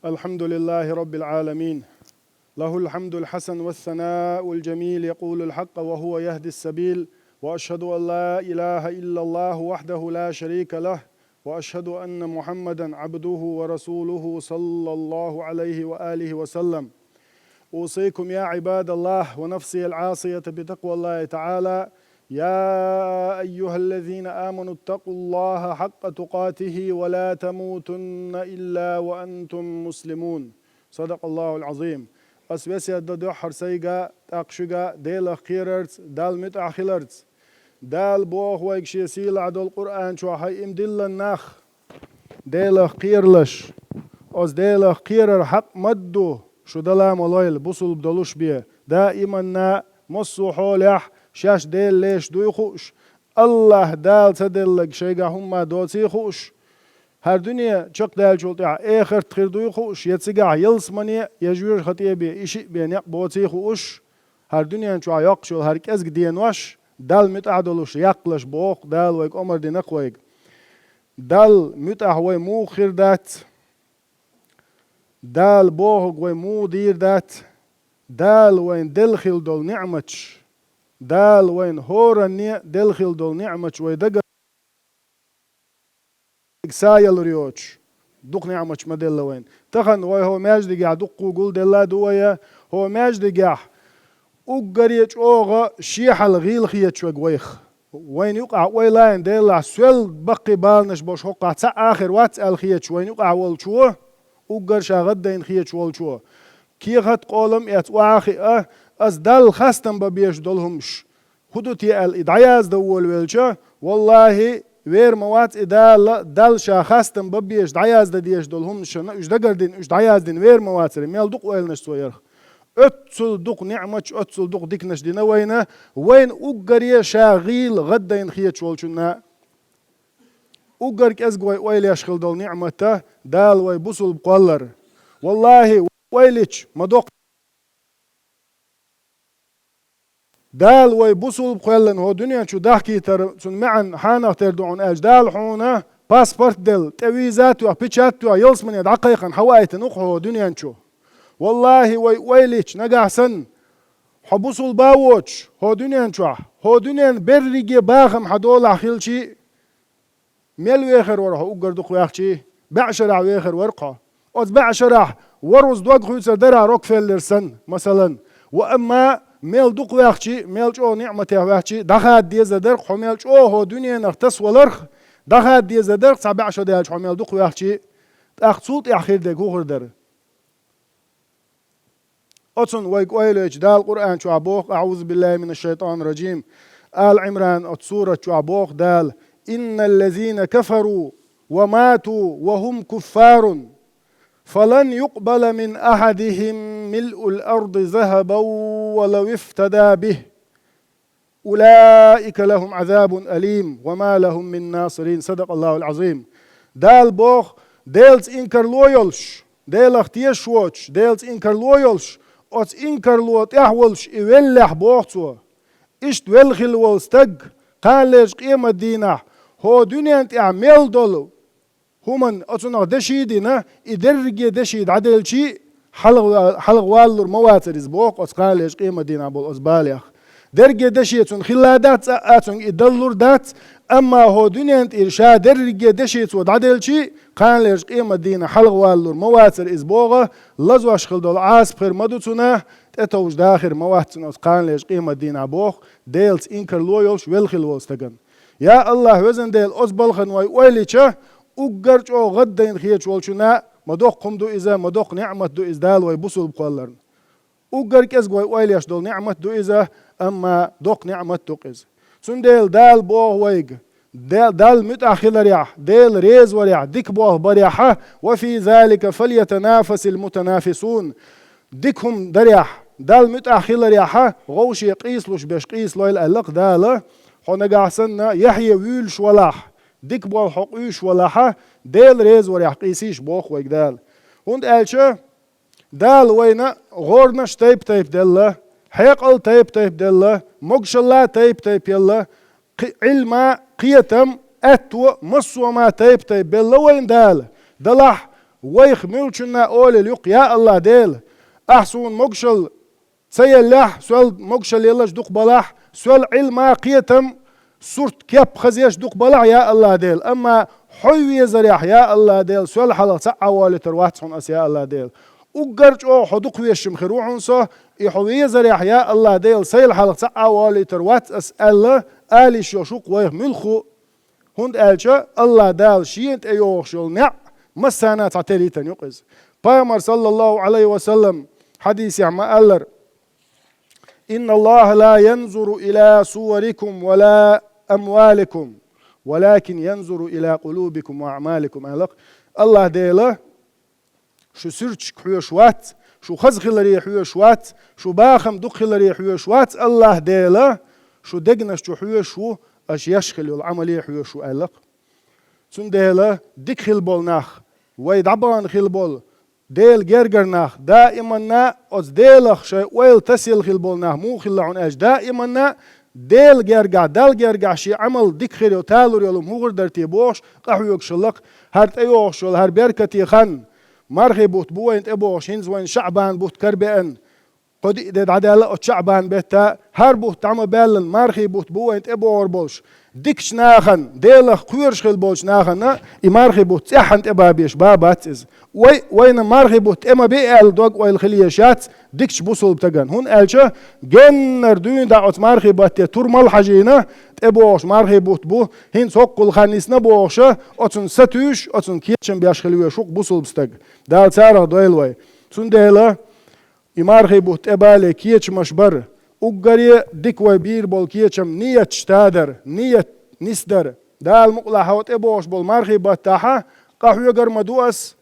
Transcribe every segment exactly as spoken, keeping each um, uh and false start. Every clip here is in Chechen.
الحمد لله رب العالمين. له الحمد الحسن والثناء الجميل، يقول الحق وهو يهدي السبيل. وأشهد أن لا إله إلا الله وحده لا شريك له، وأشهد أن محمدا عبده ورسوله صلى الله عليه وآله وسلم. أوصيكم يا عباد الله ونفسي العاصية بتقوى الله تعالى. يا أيها الذين آمنوا اتقوا الله حق تقاته ولا تموتن إلا وأنتم مسلمون. صدق الله العظيم. Ас весет до дуьххьара сайга, тӀаккха шуьга Делах кхерарца, Далла муьтӀахь хиларца. Дала боху вайга Шен сийлахь долу Къуръан чохь: хӀай, има диллина нах, Делах кхералаш. Оцу Делах кхерар хьакъ ма-дду, шу дала ма лойла, бусулба долуш бен. Даиманна, массо а хьолехь, шаьш Дела леш дуй хууш, АллахӀ Дала ца делларг шайгахь хӀумма доций хууш, хӀара дуьне чекхдаьллачул тӀаьхьа эхарт хир дуй хууш, я цигахь ялсамане, я жоьжахате бен, и шиъ бен некъ боций хууш, хӀара дуьнен чохь йоккхуш йолу хӀара кӀезиг денош, Далла муьтӀахь долуш яккхалаш боху, Дала вайга омра дина-кх вайга. Далла муьтӀахь вай муха хир дац? Дала бохург вай муха дийр дац? Дала вайна делла хила долу ниъматаш, Дала вайна хӀоранне делла хила долу ниъматаш вай дага са ялур йоцуш, дукха ниъматаш ма делла вайна. Тахана вай хӀо маьждигехь дуккха гулделла а ду вай, хӀо маьждигехь уггаре чӀогӀа шен хьал гӀийла хеташ верг вайх. Вайна юкъахь ойла йина Делахь, соьл баккхий баланаш болуш хӀокхахь цхьа а хир вац аьлла хеташ вайна юкъахь волчо, уггар ша гӀаддайна хеташ волчо, кехат а, къолам а эцна охьа а хиъна, ас Далла хастам бан безаш долу хӀумнаш хӀун ду те аьлла, и дӀаяздан волавелча, валлахӀи, вер ма вац и Дала, Далла ша хастам бан безаш, дӀаяздан дезаш долу хӀуманашна уьш дагардина, уьш дӀаяздина вер ма вацара, мел дукха ойланаш цо ярх. Оццул дукха ниъматаш, оццул дукха диканаш дина вайна, вайна уггаре ша гӀийла гӀаддайна хеташ волчунна. Уггар кӀезиг вай ойла еш хила долу ниъмат а Дала вай бусулба кхоллар. ВаллахӀи, ойла йича, ма доккха Дала вай бусулба кхоьллина хӀо дуьнен чу дахкийтар, цуьнан маьӀна хьанах тера ду хьуна аьлча, Дала хьуна паспорт делла, тӀе виза а тоьхна, печать а тоьхна, ялсамане дӀакхайкхина хьаваийтина ву-кх хьо хӀо дуьнен чу. ВаллахӀи, вай ойла йича, нагахь санна, хьо бусулба а воцуш, хӀо дуьнен чохь, хӀо дуьненан берриге бахам хьан долахь хилчий, мел вехар вара хьо уггар дукха ваьхчий? БӀе шарахь вехар вара-кх хьо. Оцу бӀе шарахь ворхӀазза дог хуьйцур дара Рокфеллер санна, масалан. Ва амма мел дукха ваьхчий, мел чӀогӀа ниъматехь ваьхчий, дӀахада дезар дара-кх хьо мел чӀогӀа хӀо дуьненах тасаваларх, дӀахада дезар дара-кх цхьа бӀе шо даьлча хьо мел дукха ваьхчий, тӀаккха цул тӀаьхьа хир дерг хӀун хир дара? Оцунна вайга ойла йича, Дала Къуръан чохь боху, أعوذ بالله من الشيطان الرجيم, Ала Ӏимран оцу сурат чохь боху Дала: إن الذين كفروا وماتوا وهم كفار فلن يقبل من أحدهم ملء الأرض ذهبا ولو افتدى به أولئك لهم عذاب أليم وما لهم من ناصرين. صدق الله العظيم. Дала боху, Делаца инкарло йолуш, Делах тешаш воцуш, Делаца инкарло йолуш, оцу инкарло тӀехь волуш и веллехь, боху цо. Иштта велла хилла волу стаг, кханалерчу къематдийнахь, хӀо дуьнен тӀехь мел долу хӀуманна оцунах деши а дина, и дерриге деши дӀаделчий а, хьалха-, хьалхавалалур ма вацара иза, боху, оцу кханалерчу къематдийнахь болу оцу балех. Дерриге деши цунна хилла дац, цкъа а цуьнга и даллур дац, амма хӀо дуьнен тӀера ша дерриге деши цо дӀаделчий а, кханалерчу къематдийнахь хьалхавалалур ма вацара иза, боху, лазош хила долу Ӏазап хир ма ду цунна, тӀетовжа да хир ма вац цунна оцу кханалерчу къематдийнахь, боху, Делаца инкарло йолуш велла хилла волу стагана. Я АллахӀ, везан Дела, оцу балхана вай ойла йича, уггар чӀогӀа гӀаддайна хеташ волчунна, ма доккха хӀума ду иза, ма доккха ниъмат ду иза Дала вай бусулба кхолларна. Уггар кӀезиг вай ойла еш долу ниъмат ду иза, амма доккха ниъмат ду-кх иза. Цундела Дала боху вайга, Де-, Далла муьтӀахь хиларехь, Дела реза варехь, дика болх барехь, وفي ذلك فليتنافس المتنافسون. Дика хӀума дарехь, Далла муьтӀахь хиларехь, вовше къийсалуш берш къийсалойла аьлла-кх Дала, хьо нагахь санна яхье вуьйлуш валахь, дика болх хьо къуьйсуш валахь, Дела реза варехь къийсийша, боху вайга Дала. ХӀунда аьлча Дала вайна гӀоранаш тайп-тайп делла, хьекъал тайп-тайп делла, могушалла тайп-тайп елла, кхи-, Ӏилма, кхетам, аьтто, массо а ма тайп-тайп белла вайна Дала. Далахь, Вайх муьлххачунна олийла юкъ: «Я АллахӀ Дела, ахь суна могушалла ца еллехь, сол могушалла елларш дукха балахь, сол Ӏилма, кхетам, сурт, кеп хаза еш дукха балахь, я АллахӀ Дела. Амма хьо везарехь, я АллахӀ Дела, сол хьалха цхьа а волуьйтур вац хьуна ас, я АллахӀ Дела. Уггар чӀогӀа хьо дукха везаш-м хир ву хьуна со, и хьо везарехь, я АллахӀ Дела, сол хьалха цхьа а волуьйтур вац ас», — аьлла, ала йиш йолуш ву-кх вайх муьлхха а. ХӀунда аьлча АллахӀ Дала Шена тӀейогӀуш йолу неӀ массарна а цхьатерра йитина ю-кх иза. Пайхамара, саллаллаху Ӏалайхи ва саллам, хьадисехь ма-аллара: «Инна Аллаха ла янзуру ила суварикум ва ла амваликум, валакин янзуру ила къулубикум ва аъмаликум», — аьлла-кх. АллахӀ Дела шу суьрташка хьоьжуш вац, шу хаза хиларе хьоьжуш вац, шу бахам дукха хиларе хьоьжуш вац АллахӀ Дела, шу дегнаш чу хьоьжуш ву, аша еш хила йолу Ӏамале хьоьжуш ву, аьлла-кх. Цундела дика хила болу нах, вай дӀабахана хила болу Делан гергара нах, даиманна оцу Делах шайн ойла тасаелла хила болу нах муха хилла хьуна аьлча, даиманна Делан гергахь, Далла гергахь шен Ӏамал дика хир йолу, талур йолу хӀума хӀун хир дара те бохуш, къахьоьгуш хилла-кх. ХӀара тӀейогӀуш йолу, хӀара беркате хан, мархий бутт бу вайна тӀебогӀуш, хӀинца вайна ШаӀбан бутт карабеана, кхо-диъ де дӀадаьлла оцу ШаӀбан бетта, хӀара бутт дӀа ма-баьллина, мархий бутт бу вайна тӀебогӀур болуш. Дикачу нахана, Делах кхоьруш хила болчу нахана и мархий бутт цӀеххьана тӀебан безаш бан бац иза. Вай, вайна мархий бутт тӀе ма бе аьлла дог-ойла хила езаш яц дикачу бусулба стагана. ХӀунда аьлча геннара дуьйна дӀа оцу мархий батте тур мала хьажийна, тӀебогӀуш мархий бутт бу, хӀинца хӀоккхул хан йисна бохуша, оцунна сатуьйсуш, оцунна кечам беш хила везаш ву-кх бусулба стаг. Дала царах дойла вай. Цундела и мархий бутт тӀебале кечамаш бар. Уггаре дика вай бийр болу кечам нияташ тадар, ният нисдар. Дала мукъалахь хьо тӀебогӀуш болу мархий баттахьа къахьоьгур ма ду ас,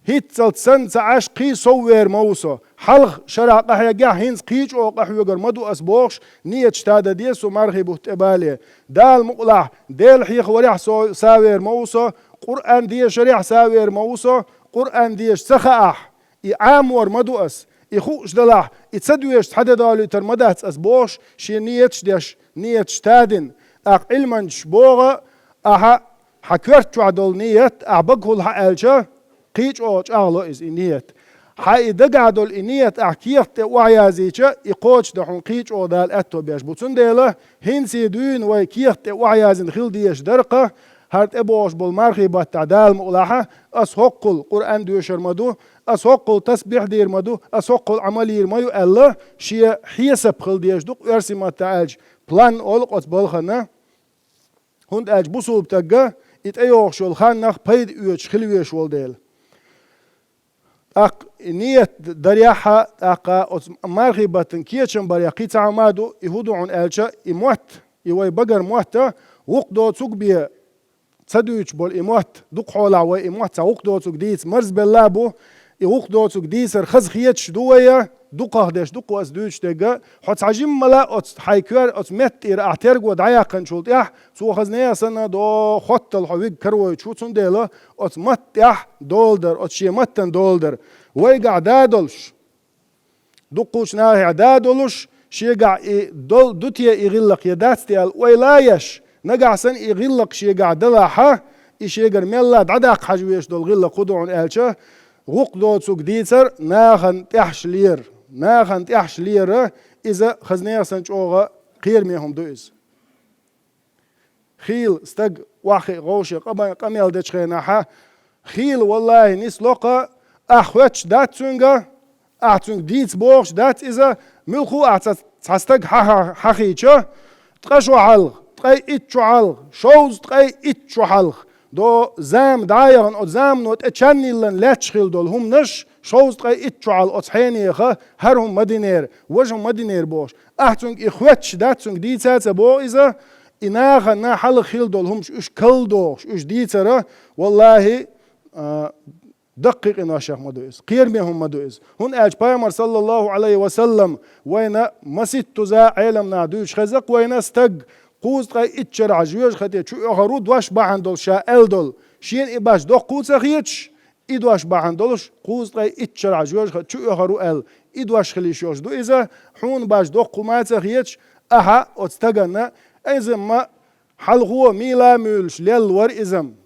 хӀинццалц санна ца Ӏаш кхин сов вер ма ву со. Хьалха шарахь къахьеггехь, хӀинца кхин чӀогӀа къахьоьгур ма ду ас бохуш, нияташ тадан деза со мархий бутт тӀебале. Дала мукъалахь, Дела хьехаварехь со сов вер ма ву со, Къуръан дешарехь сов вер ма ву со, Къуръан дешаш ца хаахь, и Ӏамор ма ду ас, и хууш далахь, и ца доьшуш цхьа де долуьйтур ма дац ас бохуш, шен нияташ деш, нияташ тадина. ТӀаккха Ӏилманчаш боху, ахьа, хьан коьрта чохь долу ният, ахьа багахула хьан аьлча, кхин чӀогӀа чӀагӀло иза, и ният. Хьан и дагахь долу и ният ахьа кехат тӀе охьаязйича, и кхочушдан хьуна кхин чӀогӀа Дала аьтто беш бу. Цундела хӀинца дуьйна вай кехат тӀе охьаязйина хила дезаш дара-кха, хӀара тӀебогӀуш болу мархий баттахь Дала мукъалахьа, ас хӀоккхул Къуръан доьшур ма ду, ас хӀоккхул тасбихь дийр ма ду, ас хӀоккхул Ӏамал йийр ма ю аьлла, шен хьесап хила дезаш ду-кх, оьрсийн маттахь аьлча, план олу-кх оцу балхана. ХӀунда аьлча бусулба стагга и тӀейогӀуш йолу ханнах пайда оьцуш хила везаш волу дела. ТӀаккха и ният дарехьа, тӀаккха оцу мархий баттана кечам барехь кхин цхьа хӀума а ду, и хӀун ду хьуна аьлча, и мотт, и вай багара мотта, гӀукху доцург бен ца дуьйцуш болу и мотт, дукха хьолахь вай и мотт цхьа гӀукху доцург дийца марзбелла а бу, и гӀукху доцург дийцар хаза хеташ ду вай, дукхах деш ду-кх ас дуьйцуш дерг, хьо цхьа жиммала оцу хьайн коьрта оцу метта тӀера ахь терго дӀаяьккхинчул тӀаьхьа, цо хаза нехан санна до хоттал хьо вига каравойтуш ву, цундела оцу матта тӀехь дола дара, оцу шен маттана дола дара. Вайгахь да долуш, дуккхачу нахехь да долуш, шегахь и дол-, ду те и гӀиллакх я дац те аьлла ойла а еш, нагахь санна и гӀиллакх шегахь далахьа, и шегара мелла дӀадаккха хьажа везаш долу гӀиллакх хӀун ду хьуна аьлча, гӀукху доцург дийцар нахана тӀехьаш лера. Нахана тӀехьаш лера, иза хаза нехан санна чӀогӀа кхераме хӀума ду иза. Хийла стаг охьахиъна вовше къамел дечу хенахьа, хийла, валлахӀи, нисло-кха, ахь хоьттуш дац цуьнга, ахь цуьнга дийца бохуш дац иза, муьлхха а ахь цхьа, цхьа стаг хьа-, хьа-, хьахийча, ткъа шо хьалха, ткъе итт шо хьалха, шовзткъе итт шо хьалха, до зама дӀа а яхана, оцу замано тӀе чан йиллина лаьтташ хилла долу хӀуманаш, шовзткъе итт шо хьалха оцу хьенеха хӀара хӀума ма динера, важа хӀума ма динера бохуш. Ахь цуьнга и хоьттуш дац, цуьнга дийца а ца боху иза, и нахана хьалха хилла долу хӀумаш уьш калдохуш, уьш дийцара, валлахӀи, а, даккхий къиношех ма ду иза, кхераме хӀума ма ду иза. ХӀунда аьлча Пайхамар, саллаллаху Ӏалайхи ва саллам, вайна маситтуза Ӏеламнаха дуьйцуш хеза-кх вайна, стаг кхузткъе итт шарахь жоьжахате чу оьхур ву дош бахьана долуш ша аьлла долу. Шена и баш доккха ца хеташ, и дош бахьана долуш, кхузткъе итт шарахь жоьжахате чу оьхур ву аьлла, и дош хила йиш йолуш ду иза, хьуна баш доккха ма ца хеташ, ахьа оцу стаганна, иза-м хьалхо мийла а муьйлуш лелла вара иза-м.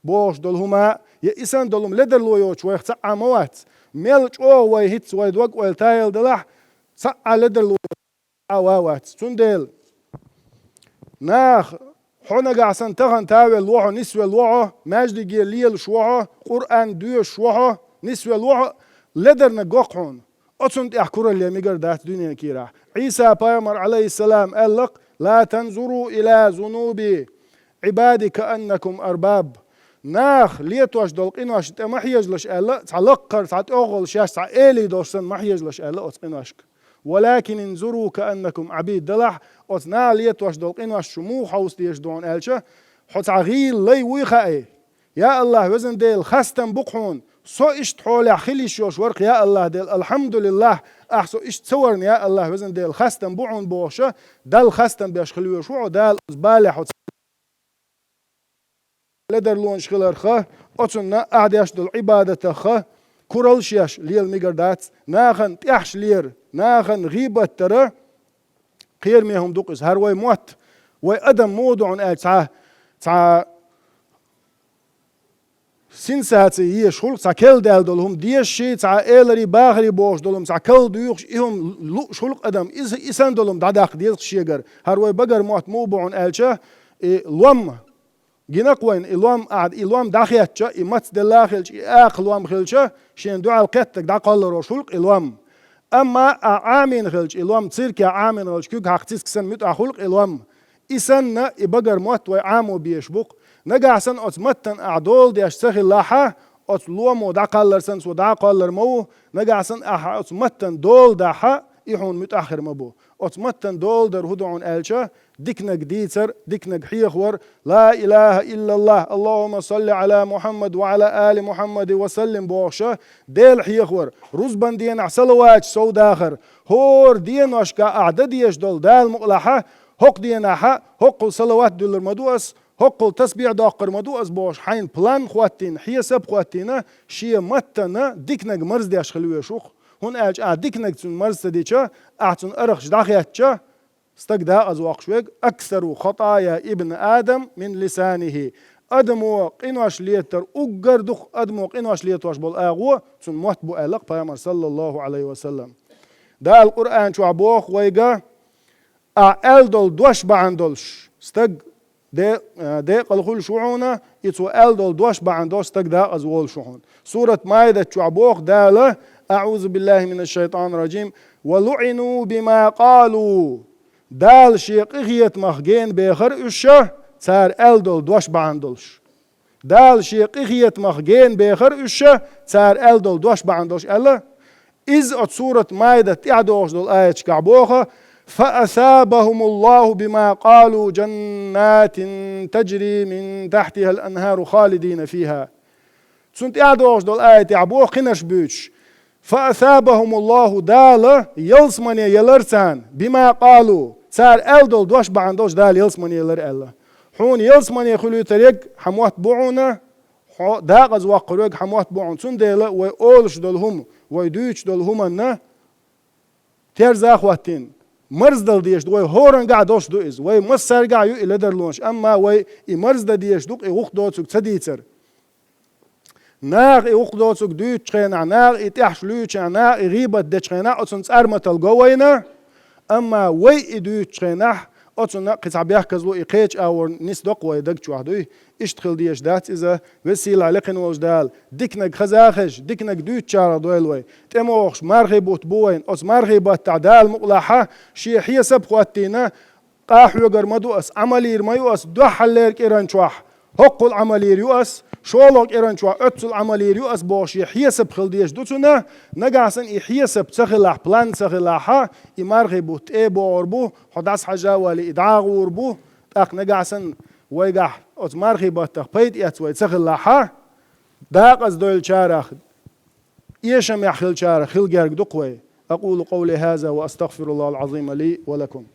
бохуш долу хӀума, я и санна долу хӀума ледарло йоцуш вайх цхьа а ма вац. Мел чӀогӀа вай хӀинца вай дог-ойла тайалла делахь, цхьа а ледарло а вац. Цундела нах, хьо нагахь санна тахана тавелла ву хьо, нисвелла ву хьо, маьждиге лелаш ву хьо, Къуръан доьшуш ву хьо, нисвелла ву хьо, ледарниг го-кх хьуна. Оцунна тӀехь куралле мегар дац дуьненан кийрахь. Ӏийса пайхамар, Ӏалайхиссалам, аьлла-кх: «Ла танзуру иля зунуби Ӏибади кааннакум арбаб». Нах летош долу къиношна тӀе ма хьежалаш аьлла, цхьа лаккхара, цхьа тӀехула шаьш цхьа элий долуш санна ма хьежалаш аьлла оцу къиношка. «Валакин инзуру кааннакум Ӏабид» далахь, оцу наха летош долу къинош шу муха хьовса дезаш ду хьуна аьлча, хьо цхьа гӀийла лай вуй хаьий? Я АллахӀ, везан Дела, хастам бу-кх хьуна, со иштта хьолехь хила йиш йолуш вара-кх, я АллахӀ Дела, алхьамдулиллахӀ, ахь со иштта ца варна, я АллахӀ, везан Дела, хастам бу хьуна бохуша, Далла хастам беш хила везаш ву хьо, Дала оцу балехь хьо ца ледарлонаш хиларха, оцунна ахь деш долу Ӏибадатаха куралла шеш лела мегар дац, нахана тӀехьаш лера, нахана гӀийбат дара, кхераме хӀума ду-кх иза. ХӀара вай мотт, вай адам муха ду хьуна аьлча, цхьа, цхьа сенсаци езаш хуьлу-кх, цхьа керла даьлла долу хӀума дезаш, цхьа эларий, бахарий бохуш долу хӀума, цхьа керла дуьйхуш, и хӀума лууш хуьлу-кх адам. Иза, и санна долу хӀума дӀадаккха деза-кх шегара. ХӀара вай багара мотт муха бу хьуна аьлча, и лом, гина-кх вайна и лом, ахь и лом дӀахецча, и мацделла а хилча, и акха лом хилча, шена дуьхьал кхеттарг дӀакхолларош хуьлу-кх и лом. Амма ахь Ӏамийна хилча, и лом циркехь Ӏамийна хилча, куьг хьакха циска санна муьтӀахь хуьлу-кх и лом. И санна, и багара мотт вай Ӏамо безаш бу-кх. Нагахь санна оцу маттана ахь дола деш ца хилахьа, оцу ломо дӀакхаллар санна, цо дӀакхоллар ма ву, нагахь санна ахь оцу маттана дола дахьа, и хьуна муьтӀахь хир ма бу. Оцу маттана дола дар хӀун ду хьуна аьлча, диканиг дийцар, диканиг хьехавар, ла илаха иллаллахӀ, Аллахумма салли Ӏала Мухьаммад ва Ӏала али Мухьаммади ва саллим бохуша, Дела хьехавар, рузбан денахь салаваташ сов дахар, хӀора деношка ахь дан дезаш долу Дала мукъалахьа, хӀокху денахьа, хӀокхул салават дуьллур ма ду ас, хӀокхул тасбихь доккхур ма ду ас бохуш, хьайна план хӀоттийна, хьесап хӀоттийна, шен маттана диканиг марздеш хила везаш ву-кх. ХӀунда аьлча ахь диканиг цунна марз ца дича, ахь цунна арахча дӀахецча, стаг дакъаза воккхуш верг, аксару хатая ибн Адам мин лисанихи. Адамо къинош летар уггар дукха адамо къинош летош болу агӀо цунна мотт бу аьлла-кх пайхамар, саллаллаху Ӏалайхи ва саллам. Дала Къуръан чохь боху вайга, ахь аьлла долу дош бахьана долуш стаг де-, а, декъала хуьлуш ву хьуна, и цо аьлла долу дош бахьана долуш стаг дакъаза волуш ву хьуна. Сурат Маидат чохь боху Дала, аӀузу биллахи минаш шайтанир раджим, ва луӀину бима къалу. Дала шен къинхетамах гена бехара уьш, цара аьлла долу дош бахьана долуш. Дала шен къинхетамах гена бехара уьш, цара аьлла долу дош бахьана долуш аьлла. Иза оцу сурат Маидат тӀаьхьа догӀуш долу аяташкахь боху: «Фа асабахумуллаху бима къалу джаннатин таджри мин тахтихал анхару халидина фиха». Цунна тӀаьхьа догӀуш долу аятехь боху кхинарш буьйцуш: «Фа асабахумуллаху», Дала ялсамане елар царна, «бима къалу», цара аьлла долу дош бахьана долуш Дала ялсамане елар аьлла. Хьуна ялсамане хуьлуьйтарг хьан мотт бу хьуна, хьо дакъаза воккхур верг хьан мотт бу хьуна. Цундела вай олуш долу хӀума, вай дуьйцуш долу хӀуманна терза а хӀоттийна, марздала дезаш ду вай, хӀоранга а долуш ду иза. Вай массаьрга а ю и ледарлонаш, амма вай и марздан дезаш ду-кх и гӀуллакх доцург ца дийцар. Наха и гӀуллакх доцург дуьйцучу хенахь, наха и тӀехьаш луьйчахь, наха и гӀийбат дечу хенахь, оцунна цӀарматалла го вайна, амма вай и дуьйцучу хенахь, оцунна кхин цхьа бехказло и кхечу агӀор нисдо-кх вай даг чохь дуй. Иштта хила дезаш дац иза, веза-сийлахь лекхина волчу Дала. Диканиг хаза а хезаш, диканиг дуьйцучарах дойла вай. ТӀемогӀуш мархий бутт бу вайна. Оцу мархий баттахь Дала мукъалахьа, шен хьесап а хӀоттийна, къа хьоьгур ма ду ас, Ӏамал йийр ма ю ас дуьххьарлера кӀиран чохь. ХӀоккхул Ӏамал йийр ю ас, шолгӀа кӀиран чохь оццул Ӏамал йийр ю ас бохуш, шен хьесап хила дезаш ду цунна, нагахь санна и хьесап ца хилахь, план ца хилахьа, и мархий бутт тӀе а богӀур бу, хьо дӀасахьажа а валий, и дӀа а гӀур бу, тӀаккха нагахь санна вайгахь оцу мархий баттах пайда эцна вай ца хилахьа, дакъаза дойлачарах, эшамехь хилчарах хила герга ду-кх вай. أقول قولي هذا وأستغفر الله العظيم لي ولكم.